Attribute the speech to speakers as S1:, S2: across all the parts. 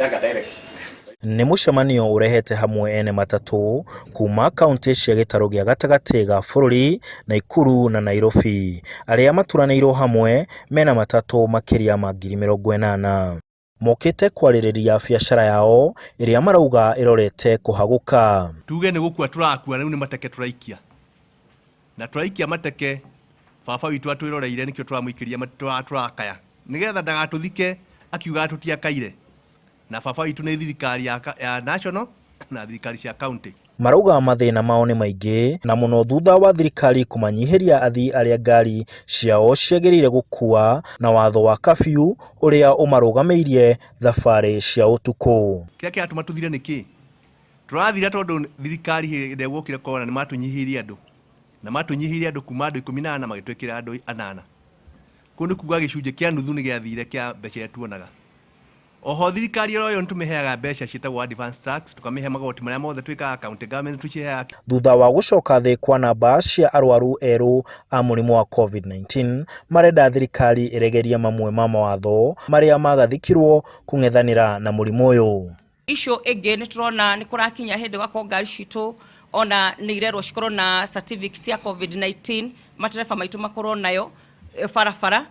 S1: Tunakujaga direct.
S2: Nĩ mũcemanio ũrehete hamwe ene matatũ kuma kauntĩ cia gĩtarũ gĩa gatagatĩ ga bũrũri, Naikuru na Nairobi, arĩa maturanĩirwo hamwe mena matatũ makĩria ma 80,000. Mokĩte kwarĩrĩria biacara yao ĩrĩa marauga ĩrorete kũhagũka.
S3: Tuge nĩ gũkua tũrakua, rĩu nĩ mateke tũraikia, na tũraikia mateke baba witũ atwĩroreire, nĩkĩo tũramũikĩria tũrakaya nĩgetha ndagatũthike akiugaga tũtiakaire. Na baba witũ nĩ thirikari ya national na thirikari cia county.
S2: Marauga mathĩna mao nĩ maingĩ na mũno thutha wa thirikari kũmanyihĩria athii arĩa ngari ciao ciagĩrĩire gũkua na watho wa curfew ũrĩa ũmarũgamĩirie thabarĩ cia ũtukũ.
S3: Kĩrĩa kĩratũma tũthire nĩ kĩ? Tũrathira tondũ thirikari hĩndĩ ĩrĩa guokire corona nĩ matũnyihĩirie andũ, na matũnyihĩirie andũ kuma andũ 14 magĩtwĩkĩra andũ 8. Kũu nĩ kuga gĩcunjĩ kĩa nuthu nĩ gĩathire kĩa mbeca iria tuonaga. Oho thirikari oro ĩyo nĩ tũmĩheaga mbeca ciĩtagwo advance tax, tũkamĩhe magoti marĩa mothe twĩkaga county government tũciheaga.
S2: Thutha wa gũcoka thĩ kwa namba cia arwaru erũ a mũrimũ wa Covid-19, marenda thirikari ĩregerie mamwe ma mawatho marĩa magathĩkirwo kũng'ethanĩra na mũrimũ ũyũ.
S4: Issue ĩngĩ, nĩ tũrona nĩ kũrakinya hĩndĩ gwakorwo ngari citũ ona nĩ irerwo cikorwo na certificate ya Covid-19, matereba maitũ makorwo nayo barabara,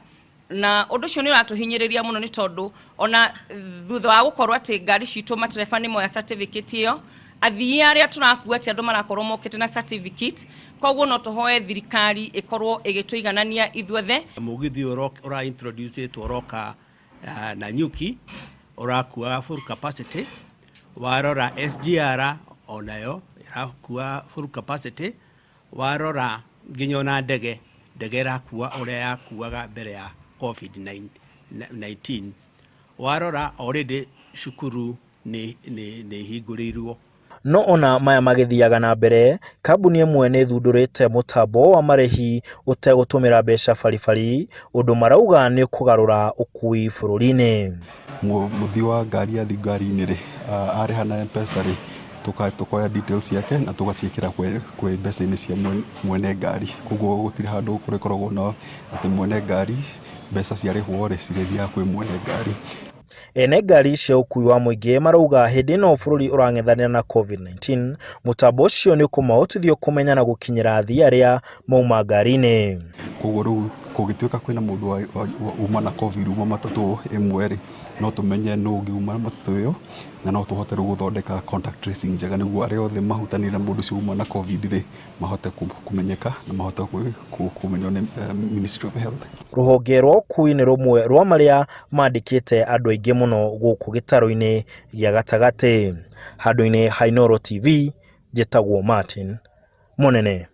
S4: na ũndũ ũcio nĩ ũratũhinyĩrĩria mũno, nĩ tondũ ona thutha wa gũkorwo atĩ ngari citũ matereba nĩ moya certificate ĩyo, athii arĩa tũrakua ti andũ marakorwo mokĩte na certificate. Koguo no tũhoe thirikari ĩkorwo ĩgĩtũiganania ithuothe.
S5: Mũgithi ũyũ ũra introduce ĩtwo ũroka Nanyuki ũrakua full capacity. Warora SGR onayo ĩrakua full capacity. Warora nginya ona ndege, ndege ĩrakua ũrĩa yakuaga mbere ya Covid-19. Warora already cukuru nĩ ihingũrĩirwo.
S2: No ona maya magĩthiaga na mbere, kambuni ĩmwe nĩ ĩthundũrĩte mũtambo wa marĩhi ũtegũtũmĩra mbeca baribari, ũndũ marauga nĩ ũkũgarũra ũkui bũrũri-inĩ.
S6: Mũthii wa ngari athiĩ ngari-inĩ rĩ, arĩha na M-Pesa rĩ, tũkoya details ciake na tũgaciĩkĩra kwĩ mbeca-inĩ cia mwene ngari. Koguo gũtirĩ handũ kũrĩkoragwo na atĩ mwene ngari mbeca ciarĩhwo rĩ, cirĩthiaga kwĩ mwene ngari.
S2: Ene ngari cia ũkui wa mũingĩ marauga hĩndĩ ĩno bũrũri ũrang'ethanĩra na Covid-19, mũtambo ũcio nĩ ũkũmahotithio kũmenya na gũkinyĩra athii arĩa mauma ngari-inĩ.
S6: Koguo rĩu kũngĩtuĩka kwĩna mũndũ uma na Covid uma matatũ ĩmwe rĩ, no tũmenye nũ ũngĩ uma matatũ ĩyo, na no tũhote rĩu gũthondeka contact tracing njega nĩguo arĩa othe mahutanĩire na mũndũ ũcio uma na Covid rĩ, mahote kũmenyeka na mahote kũmenywo nĩ Ministry of Health.
S2: Rũhonge rwa ũkui nĩ rũmwe rwa marĩa mandĩkĩte andũ aingĩ mũno gũkũ gĩtarũ-inĩ gĩa gatagatĩ. Handũ-inĩ ha Inooro TV, njĩtagwo Martin Mũnene.